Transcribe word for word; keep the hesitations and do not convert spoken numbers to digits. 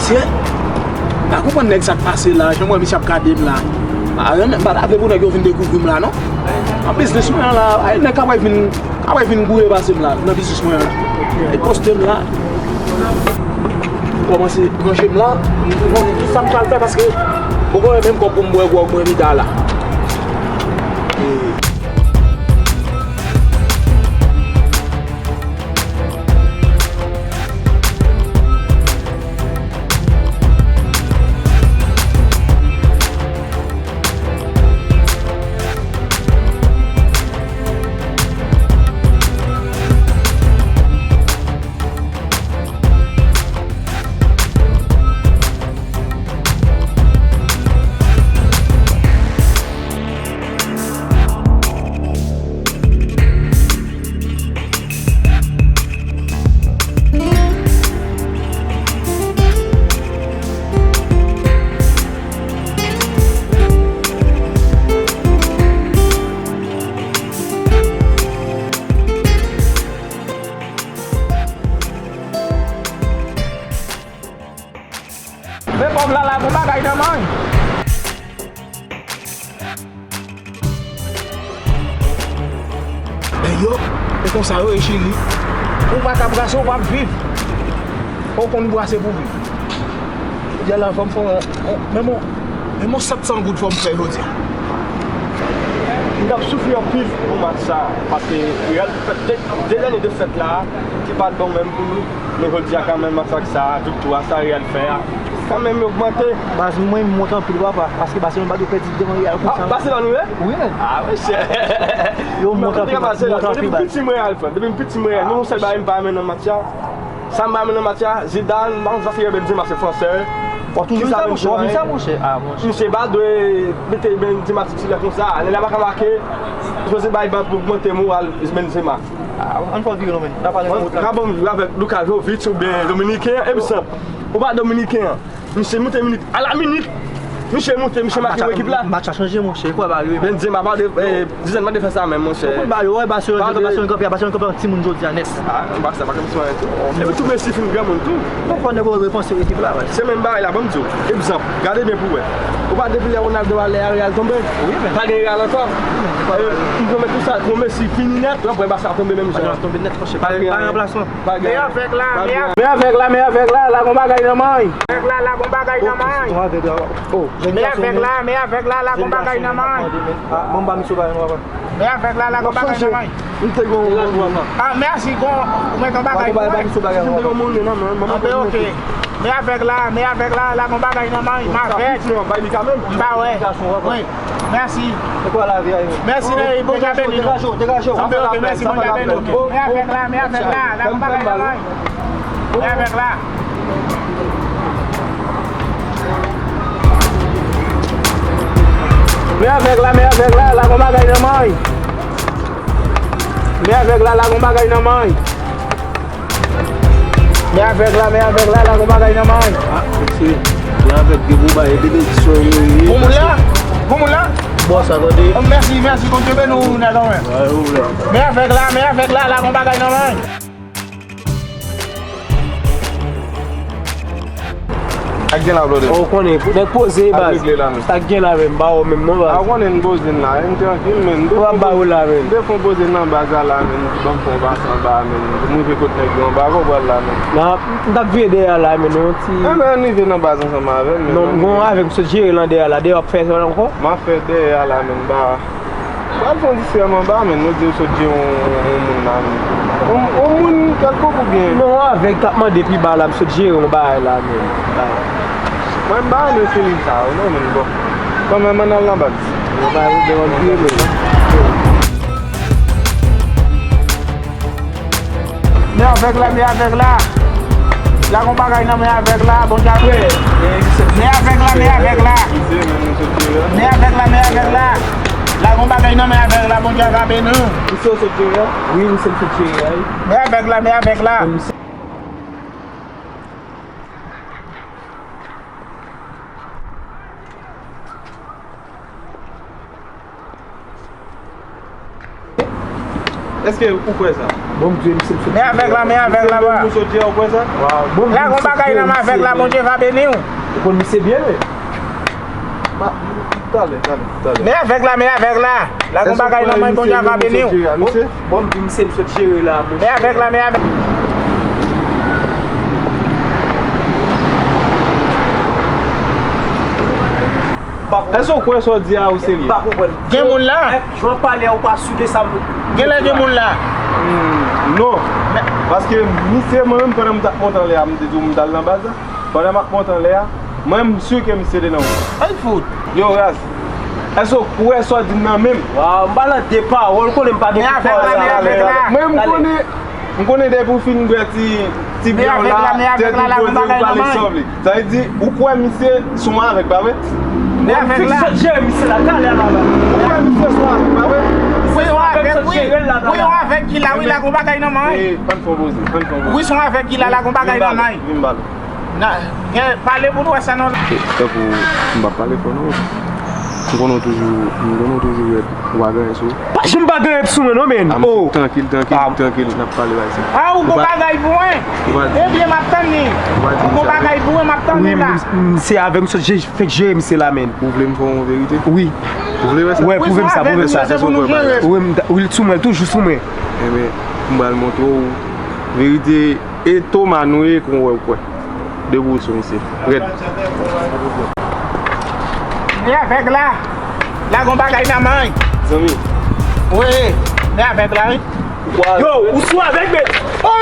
Mesye, m pa konprann nèg sa k pase la, jan m wè misye ap gade m la. M pa renmen, m pa ta vle pou nèg yo vin dekouvri m la non. Nan biznis mwen an la, ay nèg ka pral vin, ka pral vin goure pase m la, nan biznis mwen an. E poste m la. Kòmanse ranje m la. Bon, kisa m pral fè paske m poko gen menm kòb pou m bwè gwòg mwen midi a la. E Men pòv la, la gon bagay nan men. Nèg yo, e konsa yo ye chili. Ou pa ka brase, ou p ap viv. Ou konn brase pou viv. Jodi a la, fò m fè yon, yon, menm yon, menm yon sèt san goud fò m fè jodi a. M t ap soufri anpil pou match sa, paske Real fèt de, de dènye defèt la, ki pa t bon menm pou nou. Men jodi a kanmenm, masak sa, viktwa sa Real fè a, kanmenm yo ogmante. Baz mwen, m wont anpil papa, paske Barcelone pa dwe pèdi devan Real konsa. Barcelone, wi? Wi, men. Ah, mesye. Yo, m wont anpil, m wont anpil, baz. Depi m piti, mwen Real fan. Depi m piti, mwen Real. Men yon sèl bagay m pa renmen nan match la. Sa m pa renmen nan match la, Zidane, m pa konn sa se Benzema, se fransè. Fò toujou sa, monchè, fò toujou sa, monchè. Ah, monchè. Misye pa dwe mete Benzema titilè konsa. Lè l pa ka make, sipoze bay ban pou ogmante moral Benzema. Ah, ann fè vire non, men. N ap pale nan wout la. Ka ban m jwe avèk Luka Jovic oubyen Dominiken an, epi san. Ou pa Dominiken an. Misye moute minit a la minit. Misye moute, misye make pou ekip la. Match la chanje, monchè. Kwa ba yo? Benzema pa de, eh, Zidane pa de fè sa menm, monchè. Ou konn ba yo, wè, Barcelone kanpe, Barcelone kanpe ak timoun jodi a nèt. Ah, Barça pa kanpe timoun tou. Epi tou Messi fin granmoun tou. Bon, fò nèg yo repanse ekip la, wè. Se menm bagay la, ban m di w. Egzanp, gade byen pou w wè. Ou pa depi lè Ronaldo ale a Real tonbe? Wi, men. Pa gen Real ankò. Wi, men. Eh, m pwomèt ou sa, pou Messi fini nèt, w ap wè Barça tonbe menm jan. Tonbe nèt, monchè. Pa gen ranplasman. Men avèk la, men avèk la, men avèk la, la gon bagay nan men. Avèk la, la gon bagay nan men. Men avèk la, men avèk la, la gon bagay nan men. Bon, ba misye bagay nou, papa. Men avèk la, la gon bagay nan men. M te gon. Ah, mèsi, gon, ou mèt yon bagay pou mwen. M te gon moun nan men. Anben, oke. Men avèk la, men avèk la, la gon bagay nan men. M avèk. M pa wè. Wi. Mèsi. Mèsi, Nèy. Bondye beni nou. Degaje w, degaje w. Anben, oke, mèsi, Bondye beni nou. Men avèk la, men avèk la, la gon bagay nan men. Men avèk la. Men avèk la, men avèk la, la gon bagay nan men. Men avèk la, la gon bagay nan men. Men avèk la, men avèk la, la gon bagay nan men. Ah, mesye, men avèk de bon bagay, benediksyon yo ye. Bon moun la? Bon moun la? Bon, sa tande. Oh, mèsi, mèsi, Bondye beni w, nèg an mwen. Men avèk la, men avèk la, la gon bagay nan men. Sa k gen la, brother? Ou konnen, nèg poze, baz. Sa k gen la menm, ba ou menm non, baz. A, ou konnen n poze n la, n trankil, men. Ou ap ba ou la, men. M te fon poze n nan baz la, la, men. Ban m fon pase anba, men. M rive kot nèg yo anba, kò pral la, men. Nan, m t ap veye dèyè la, men, yon ti. Enben, ann rive nan baz ansanm avè m, men. Non, m gon avèk m sot jere lan dèyè la, dèyè w ap fè sa ankò? M ap fè dèyè a la, men, ba. Pral fè yon distrè m anba, men, nou di w sot jere yon, yon moun la, men. Yon, yon moun kèlkonk oubyen? Non, avèk t ap mande pi ba la, m sot jere yon bagay la, men. Mwen, m pa renmen feeling sa yo, non, men, bon. Kanmenm, ann al nan baz. Yon bagay ou gen yon pye, men. Men avèk la, men avèk la. La gon bagay nan men avèk la, Bondye ap. Men avèk la, men avèk la. Men avèk la, men avèk la. La gon bagay nan men avèk la, Bondye ap beni nou. Misye w sot jere a? Wi, misye m sot jere a, wi. Men avèk la, men avèk la. Èske ou kwè sa? Bon, Bondye, misye, misye. Men avèg la, men avèg la, ba. Ou sot di a, ou kwè sa? Waw, bon, la, gon bagay nan men avèg la, Bondye va beni w. Ou konn misye byen, wi. Ba, talè, talè, talè. Men avèg la, men avèg la. La, gon bagay nan men, Bondye va beni w. Bon, bon, di misye, misye jere la, men avèg la, men avèg. Èske ou kwè sa w di a, ou serye? M pa konprann. Gen moun la? Jan w pale a, ou pa si de sa m. Genlè gen moun la. Hmm, non. Paske misye, mwen menm, pandan m t ap monte anlè a, m te di w m t al nan baz la. Pandan m ap monte anlè a, mwen menm, m si ke misye te nan wout. Ay fout. Yo, Raz, èske ou kwè sa w di m nan menm? Waw, m pa nan de pawòl, ou konnen m pa gen pawòl sa. Mwen, m konnen, m konnen depi w fin bwè ti, ti byè w la, tèt ou poze, ou pale sòf li. Sa vle di, ou kwè misye se yon avèg, pa vre? Men avèg la. Sot jere misye la, talè la, la. Ou kwè misye se yon avèg, pa vre? Wi, yon avèg, wi. Wi, yon avèg ki la, wi, la, gon bagay nan men. Eh, ann fè yon poze, ann fè yon poze. Wi, se yon avèg ki la, la, gon bagay nan men. Vin ba l. Nan, gen, pale pou nou wè sa non. Tankou m pa pale fò non. M konnen w toujou, m konnen w toujou rèd. Ou pa gen anyen sou ou? Pa janm pa gen anyen sou mwen non, men. Oh. Trankil, trankil, trankil, n ap pale bay sa. Ah, ou gon bagay pou mwen? Ebyen, m ap tann li. Ou gon bagay pou mwen, m ap tann li la. Wi, m, m, se avè m sot je-, fèk jere misye la, men. Ou vle m fè yon verite? Wi. Ou vle wè sa? Wè, pwouve m sa, pwouve m sa. Wi, m ta-, wi, l sou mwen, l toujou sou mwen. Enben, m pral montre w verite. E Toma nou ye, kon wè ou kwè. Debout sou misye. Rèd. Men avèg la. La gon bagay nan men. Zanmi. Wi, men avèg la, wi. Yo, ou sou avèg, men. Oh,